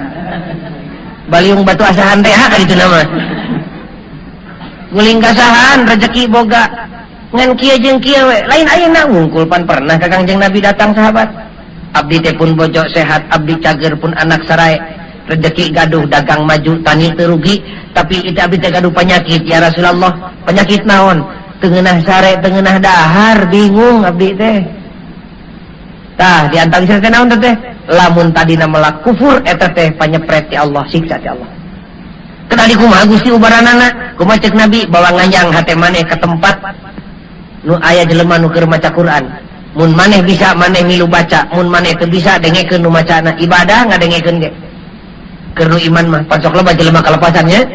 Baliung batu asahan teh ha ka ditu mah. Guling gasahan rezeki boga. Ngan kieu jeung kieu we, lain ayeuna wungkul pan pernah ka Kangjeng Nabi datang sahabat. Abdi teh pun bojo sehat, abdi cager pun anak sarae. Rezeki gaduh, dagang maju, tani teu rugi, tapi itu abdi teh gaduh penyakit ya Rasulullah. Penyakit naon? Teu ngeunah sare, teu ngeunah dahar, bingung abdi teh. Tah di antara teh naon teh? Lamun tadina melak kufur eta teh panyepret ti Allah, siksa ti Allah. Kena di kumaha Gusti ubaranana? Kumaha cek Nabi bawa nganjang hate maneh ka tempat nu aya jelema nu keur maca Quran. Mun maneh bisa maneh milu baca, mun maneh teu bisa dengekeun nu macana. Ibadah ngadengekeun ge. Keur nu iman mah pan sok loba jelema kalepasan nya.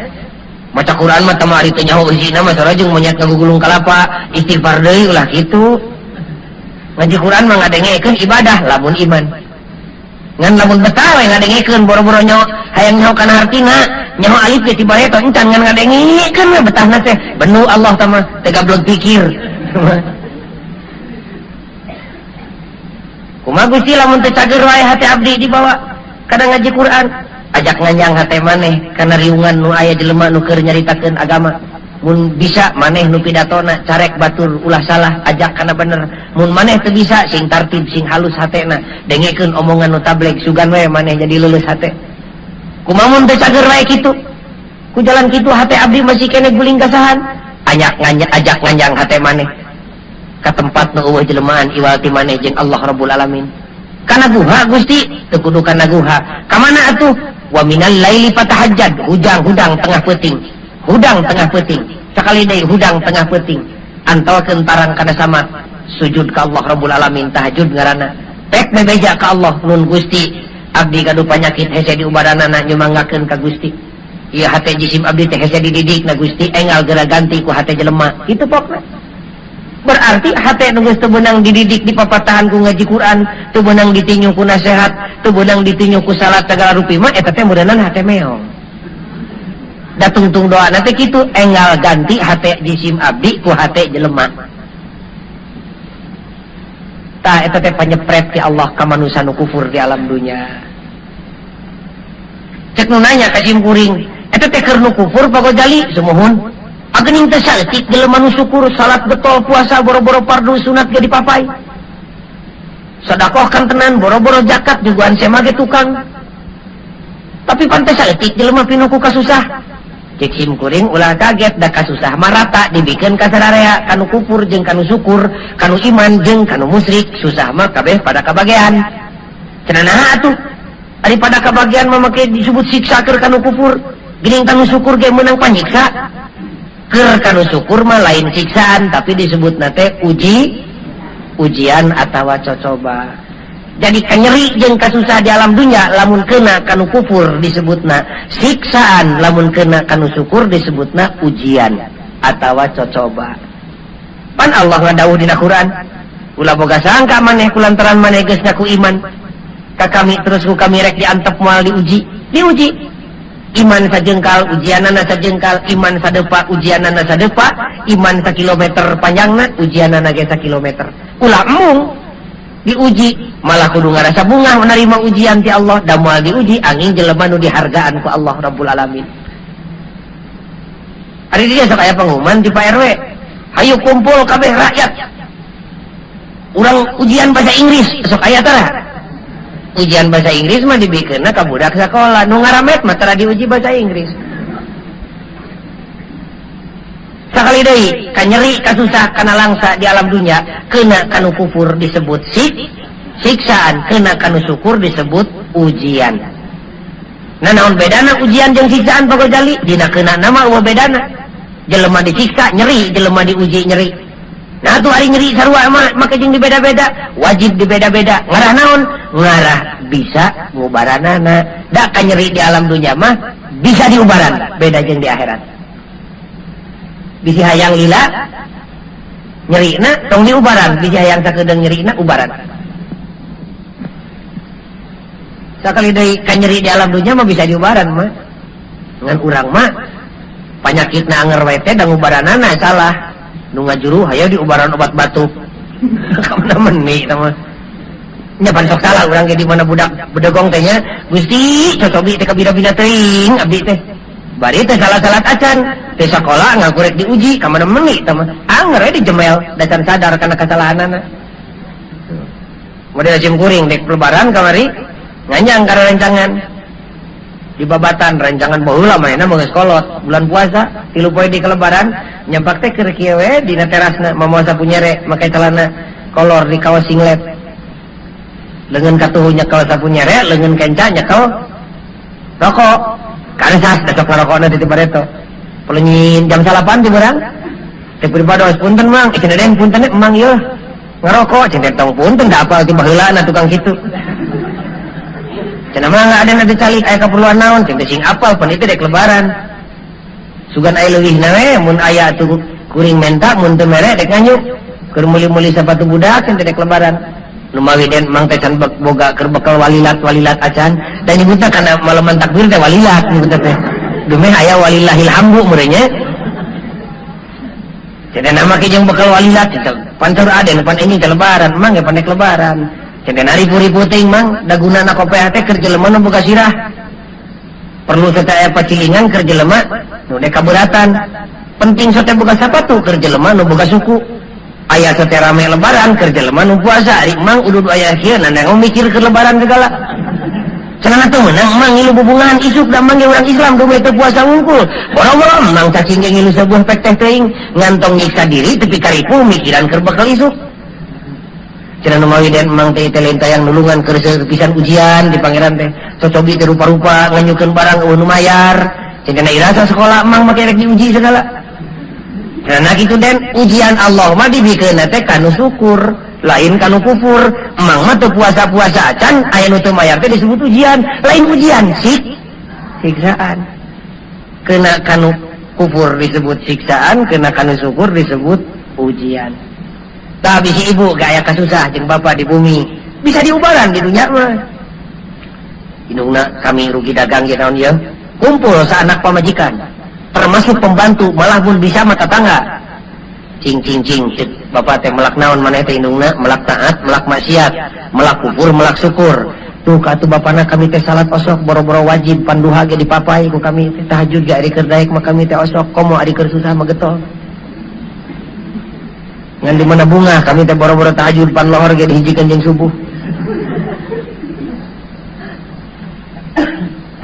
Maca Quran mah tama ari teu nyaho eusina mah sarua jeung monyet ngagugulung kalapa, istighfar deui ulah kitu. Ngaji Quran mah ngadengekeun ibadah lamun iman. Ngan lamun betah we ngadengekeun boro-boro nyaho hayang nyaho kana hartina, nyaho alif ge tiba eta encan ngan ngadengekeun we betahna teh. Benu Allah tah mah teh gablog pikir. Kumaha Gusti lamun teu cager wae hate abdi dibawa kana ngaji Quran, ajak nganjang hate maneh kana riungan nu aya jelema nu keur nyaritakeun agama. Mun bisa maneh nu pidatona carek batur ulah salah ajak kana bener. Mun maneh teu bisa sing tartib sing halus hatena, dengekeun omongan nu tableg sugan we maneh jadi leuleus hate. Kumaha mun teu cager wae kitu? Ku jalan kitu hate abdi masih keneh guling gasahan. Ajak nganjang, ajak nganjang hate maneh ka tempat nu eueuh jelemaan iwal ti maneh jeung Allah Rabbul Alamin. Kana guha Gusti, teu kudu kana guha. Ka mana atuh? Wa minal laili fatahajjad, hudang-hudang tengah peuting. Hudang tengah peuting. Sakali deui hudang tengah peuting. Antalkeun tarang kana sama, sujud ka Allah Rabbul Alamin tahajud ngaranna. Pek bebeja ka Allah nun Gusti, abdi gaduh panyakit hese diubaranana nyumanggakeun ka Gusti. Ieu hate jisim abdi teh hese dididik na Gusti enggal geura ganti ku hate jelema. Kitu pokna. Berarti hate nu geus teu beunang dididik di papatahan ku ngaji Quran, teu beunang ditinju ku nasihat, teu beunang ditinju ku salat segala rupi mah eta teh meureunnan hate meong. Da tungtung doa na teh kitu, enggal ganti hate jisim abdi ku hate jelema. Tah eta teh panyepret ti Allah ka manusa nu kufur di alam dunya. Cek nu nanya ka sim kuring, eta teh keur nu kufur Pak Gojali sumuhun. Agening teh saeutik jelema nu syukur salat getol puasa boro-boro fardu sunat ge dipapai. Sedekah kan tenan boro-boro zakat juguan sema ge tukang. Tapi pan teh saeutik jelema pinuh ku kasusah. Cek sim kuring ulah kaget da kasusah marata dibikeun ka sararea kanu kufur jeung kanu syukur, kanu iman jeung kanu musyrik, susah mah kabeh pada kabagean. Cenah naha atuh? Ari pada kabagean mah make disebut siksa keur kanu kufur, geuning kanu syukur ge meunang panyiksa. Keur kanu syukur mah lain siksaan tapi disebutna teh ujian atawa cocoba. Jadi kanyeri jeung kasusah di alam dunya lamun kena kanu kufur disebutna siksaan, lamun kena kanu syukur disebutna ujian atawa cocoba. Pan Allah ngadawuh dina Quran, ulah boga sangka maneh kulantaran maneh geus ngaku iman ka kami terus ku kami rek diantep moal diuji. Diuji. Iman sajengkal ujianana sajengkal, iman sadepa ujianana sadepa, iman sakilometer panjangna ujianana ge sakilometer. Ulah embung diuji malah kudu ngarasa bungah menerima ujian ti Allah, da moal diuji angin jelema nu dihargaan ku Allah Rabbul Alamin. Ari dia sok aya pengumuman di Pak RW, hayu kumpul kabeh rakyat. Urang ujian bahasa Inggris sok aya tara. Ujian bahasa Inggris mah dibikeunna ka budak sakola, nu ngaramet mah tara diuji bahasa Inggris. Sakali deui kanyeri kasusah kana langsa di alam dunya, kena kanu kufur disebut siksaan, kena kanu syukur disebut ujian. Nah naon bedana ujian jeung siksaan Pak Gojali? Dina kena nama eueuh bedana. Jelema disiksa nyeri, jelema diuji nyeri. Nah tuh ari nyeri sarua mah make jeung dibeda-beda, wajib dibeda-beda. Ngarah naon? Ngarah bisa ngubaranana. Da kanyeri di alam dunya mah bisa diubaran, beda jeung di akhirat. Bisi hayang lila nyerina tong diubaran, bisi hayang sakedeung nyerina ubaran. Sakali deui kanyeri di alam dunya mah bisa diubaran mah. Ngan urang mah panyakitna anger we teh da ngubaranana salah. Nu ngajuru hayo diubaran obat batuk. Kamana meni eta mah. Nya pan sok salah urang ge di mana budak bedegong teh nya, Gusti cocobi teh kabina-bina teuing abdi teh. Bari teh salah-salah acan, teh sakola ngakurek diuji ka mana meni eta mah. Anger we dijemel da can sadar kana kesalahanana. Model sim kuring dek lebaran kamari nganjang kana rencangan. Di babatan rencangan baheula manehna mah geus kolot bulan puasa 3 poe di kelebaran nyampak teh keur kieu we dina terasna mamoa sapu nyere make celana kolor di kaos singlet. Leungeun katuhu nyekel sapu nyere, leungeun kenca nyekel rokok. Karesas da sok ngarokokna di bareto. Pelenyin jam 9 di urang. Teh pribados punten mang, cenah den punten emang ieu. Ngarokok cenah tong punten da apal ti baheulana tukang kitu. Cenah mah ada nanti calik aya keperluan naon cenah sing apal pan itu dek lebaran. Sugan aya leuwihna we mun aya atuh kuring menta mun teu mere dek nganjuk. Keur meuli-meuli sapatu budak cenah dek lebaran. Lumawi den mang teh can boga keur bekal walilat-walilat acan da nyebutna kana maleman takbir teh walilat nyebutna teh. Dumeh aya walillahil hamdu meureun nya. Cenah nama ke jeung bekal walilat cenah pantur aden pan ini teh lebaran mang ge pan dek lebaran. Cenah ribu-ribu teuing mang da gunana kopeah teh keur jelema nu boga sirah. Perlu teh aya pacilingan keur jelema nu dek kaberatan. Penting teh boga sapatu keur jelema nu boga suku. Aya teh rame lebaran keur jelema nu puasa. Ari mang udud aya kieu nandang mikir keur lebaran segala. Cenah teh meunang mang ngilu bubungan isuk da mang ge urang Islam duwe teu puasa wungkul. Boro-boro mang cacing ge ngilu sabuah pek teh teuing ngantong nyiksa diri tepi karipu mikiran keur bekal isuk. Cenah nu mawi den mang teh teh lain tayang nulungan keur pisan ujian di pangeran teh. Cocobi teh rupa-rupa nganyukeun barang eueuh nu mayar. Cenah irasa sekolah mang make rek diuji segala. Cenah kitu den ujian Allah mah dibikeunna teh kanu syukur, lain kanu kufur. Mang mah teu puasa-puasa acan aya nu teu mayar teh disebut ujian, lain ujian siksaan. Kena kanu kufur disebut siksaan, kena kanu syukur disebut ujian. Tapi si ibu gak aya kasusah jeung bapak di bumi, bisa diubaran di dunia mah. Indungna kami rugi dagang ge naon ieu? Kumpul sa anak pamajikan, termasuk pembantu, malah mun bisa mah tetangga. Cing cing cing cek bapak teh melak naon maneh teh indungna, melak taat, melak maksiat, melak kufur, melak syukur. Tuh katuh bapana kami teh salat osok boro-boro wajib panduha ge dipapai ku kami teh, tahajud ge ari keur daek mah kami teh osok, komo ari keur susah mah getol. Ngan di mana bunga kami teh boro-boro tahajud pan lohor ge dihijikeun jeung subuh.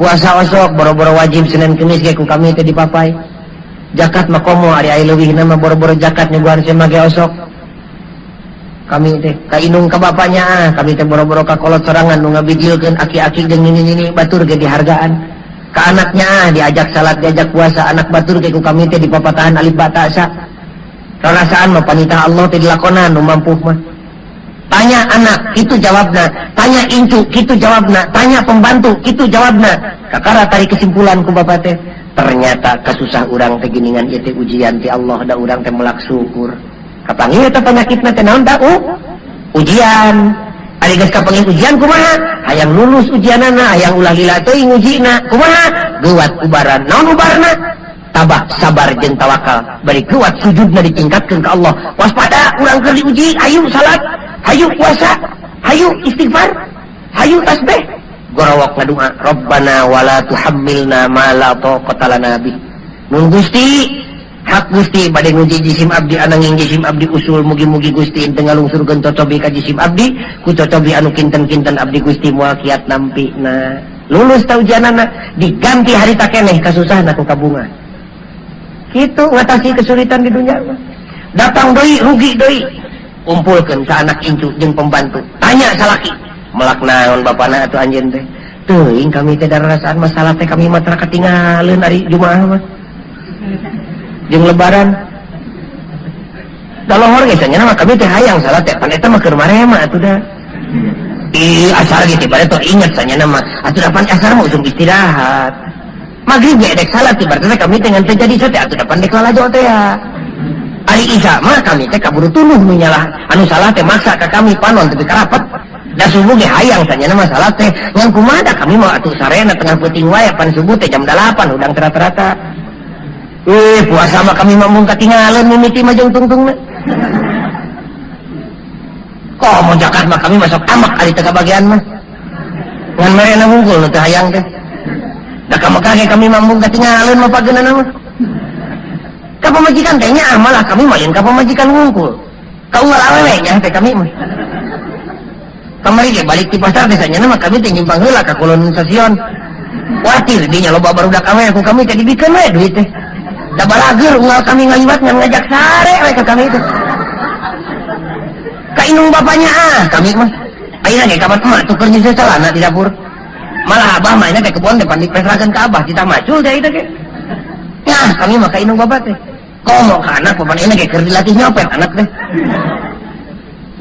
Puasa osok boro-boro wajib Senin Kemis ge ku kami teh dipapai. Zakat mah komo ari aya leuwihna mah boro-boro zakat nyuguhan sema ge osok. Kami teh ka indung ka bapanya ah, kami teh boro-boro ka kolot sorangan nu ngabijilkeun aki-aki jeung nini-nini batur ge dihargaan. Ka anaknya ah, diajak salat diajak puasa anak batur ge ku kami teh dipapatahan alif ba ta sa. Rarasaan mah panitah Allah teh dilakonan nu mampu mah. Tanya anak, kitu jawabna. Tanya incu, kitu jawabna. Tanya pembantu, kitu jawabna. Kakara tarik kesimpulan ku bapak teh. Ternyata kasusah urang teh giningan ieu teh ujian ti Allah, da urang teh melak syukur. Kapanggih eta penyakitna teh naon da? Ujian. Ari geus kapanggih ujian kumaha? Hayang lulus ujianana, hayang ulah lila teuing ujina. Kumaha? Geuwat ubaran. Naon ubarna? Tabah, sabar jeung tawakal. Bari geuwat sujudna ditingkatkeun ka Allah. Waspada urang keur diuji, hayu salat, hayu puasa, hayu istighfar, hayu tasbih. Gorowok ngadua, Rabbana wala tuhammilna ma la taqata lana bih. Nun Gusti, hak Gusti bade nguji jisim abdi ananging jisim abdi usul mugi-mugi Gusti teu ngalungsurkeun cocobi ka jisim abdi, ku cocobi anu kinten-kinten abdi Gusti moal kiat nampi. Nah, lulus ta ujianana, diganti harita keneh kasusahna ku kabungan. Kitu ngatasi kesulitan di dunia mah. Datang deui rugi deui. Kumpulkeun sa anak incu jeung pembantu. Tanya salaki, melak naon bapana atuh anjeun teh? Teuing kami teh darasaan masalah teh kami mah tara katingaleun ari Jumaah mah. Jeung lebaran. Da lohor ge cenah mah kami teh hayang salat teh pan eta mah keur marema atuh da. Ih asar ge teh bade tong inget sanyana mah atuh da pan asar mah usum istirahat. Maghrib ge dek salat teh berarti kami teh ngan teu jadi teh atuh da pan dek lalajo teh ya. Ari Isya mah kami teh kaburu tuluh nu nyalah anu salah teh maksa ka kami panon tapi karapet. Da subuh ge hayang sanyana mah salat teh ngan kumaha da kami mah atuh sarena tengah peuting wae pan subuh teh jam 8 hudang rata-rata. Puasa mah kami mah mung katingaleun mimiti mah jeung tungtungna. Komo zakat mah kami masuk amak ari teu kabagian mah. Ngan merena wungkul nu teu hayang teh. Da ka Mekah ge kami mah mung katingaleun mah pageunana mah. Ka pamajikan teh nya malah kami mah lain ka pamajikan wungkul. Ka unggal awewe nya teh kami mah. Kamari ge balik ti pasar teh sanyana mah kami teh nyimpang heula ka kulon stasiun. Kuatir dinya loba barudak awewe ku kami teh dibikeun we duit teh. Da balageur unggal kami ngaliwat ngan ngajak sare we ka kami teh. Ka indung bapanya ah kami mah. Ayeuna ge kapan emak tuker nyeuseut celana di dapur. Malah abah mah teh kebon teh pan dipesrakeun ka abah cita macul teh eta ge. Nah, kami mah ka indung bapak teh. Komo ka anak papan ayeuna ge keur dilatih nyopet anak teh.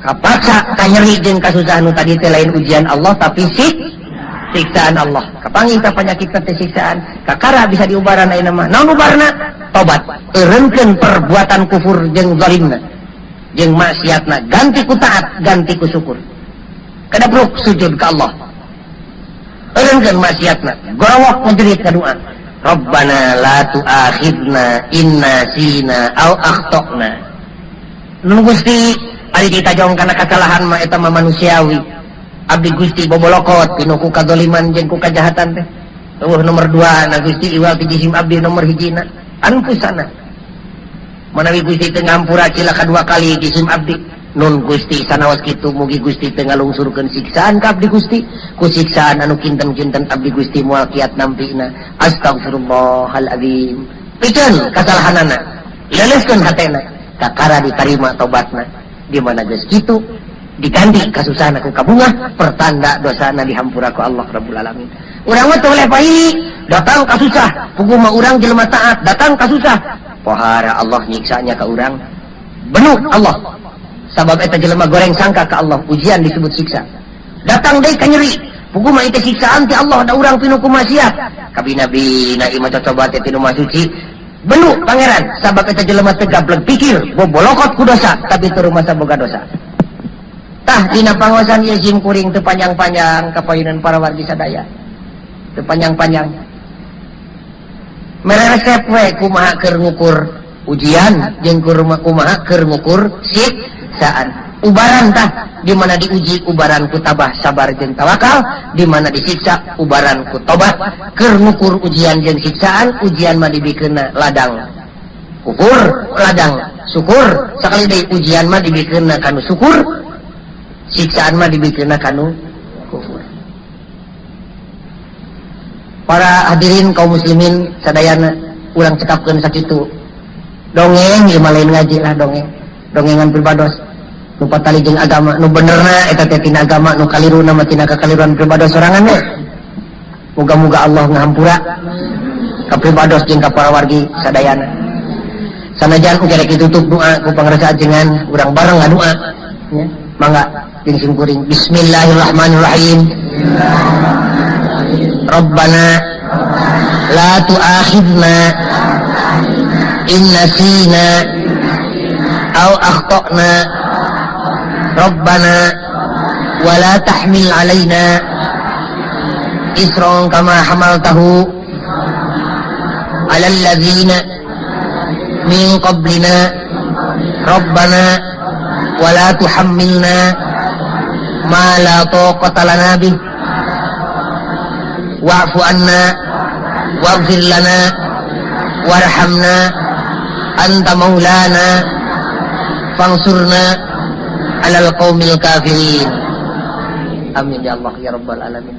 Kapaksa kanyeri jeung kasusahan nu tadi teh lain ujian Allah tapi siksaan Allah. Kapanggih ka penyakit teh siksaan, kakara bisa diubaran ayeuna mah. Naon ubarna? Tobat. Eureunkeun perbuatan kufur jeung zalimna. Jeung maksiatna, ganti ku taat, ganti ku syukur. Kadapruk sujud ka Allah. Eureunkeun maksiatna, gorowok menjerit ka doa. Rabbana la tu'akhidna in nasina aw akhtana. Nun Gusti, ari ditajong kana kasalahan mah eta mah manusiawi. Abdi Gusti bobolokot pinu ku kadzaliman jeung ku kajahatan teh. Eueuh nomor 2 na Gusti iwal ti jisim abdi nomor hijina. Anfusana. Manawi Gusti teu ngampura cilaka 2 kali jisim abdi. Nun Gusti sanaos kitu mugi Gusti teu ngalungsurkeun siksaan ka abdi Gusti. Ku siksaan anu kinten-kinten abdi Gusti moal kiat nampina. Astagfirullahaladzim. Pikeun kasalahanana. Leleskeun hatena. Kakara ditarima tobatna. Di mana geus kitu diganti kasusahan ku kabungah pertanda dosana dihampura ku Allah Rabbul Alamin. Urang mah teu boleh pai, datang kasusah, puguh mah urang jelema taat, datang kasusah. Pohara Allah nyiksanya ka urang. Benu Allah. Sabab eta jelema goreng sangka ka Allah, ujian disebut siksa. Datang deui ka nyeri, Puguh mah itu siksaan ti Allah da urang pinuh ku maksiat. Kabina-bina ieu mah cocoba teh tinu suci. Benu pangeran sabab eta jelema teu gablek pikir, bobolokot ku dosa tapi teu rumasa boga dosa. Tah dina pangosan ieu sim kuring teu panjang-panjang ka payunan para wargi sadaya. Teu panjang-panjang. Mere resep we kumaha keur ngukur ujian jeung kumaha keur ngukur siksaan. Ubaran tah di mana diuji ubaran ku tabah sabar jeung tawakal, di mana disiksa ubaran ku tobat. Keur ngukur ujian jeung siksaan, ujian mah dibikeunna ladang kufur, ladang syukur. Sakali deui ujian mah dibikeunna kanu syukur, siksaan mah dibikeunna kanu kufur. Para hadirin kaum muslimin sadayana, urang cekapkeun sakitu. Dongeng ieu mah lain ngaji lah, dongeng. Dongengan pribados. Nu patali jeung agama, nu benerna eta teh tina agama, nu kaliruna mah tina kakaliruan pribados sorangan we. Muga-muga Allah ngahampura ka pribados jeung ka para wargi sadayana. Sanajan engke rek ditutup doa ku pangrasa ajengan, urang bareng ngadoa nya. Mangga jeung sim kuring. Bismillahirrahmanirrahim. Rabbana la tu'akhidna in nasina aw akhtana. Rabbana wa la tahmil alaina isran kama hamaltahu alal ladzina min qablina. Rabbana wa la tuhammilna ma la taqata lana bih wa'fu anna waghfir lana warhamna anta maulana fansurna alal qaumil kafirin. Amin ya Allah ya rabbal alamin.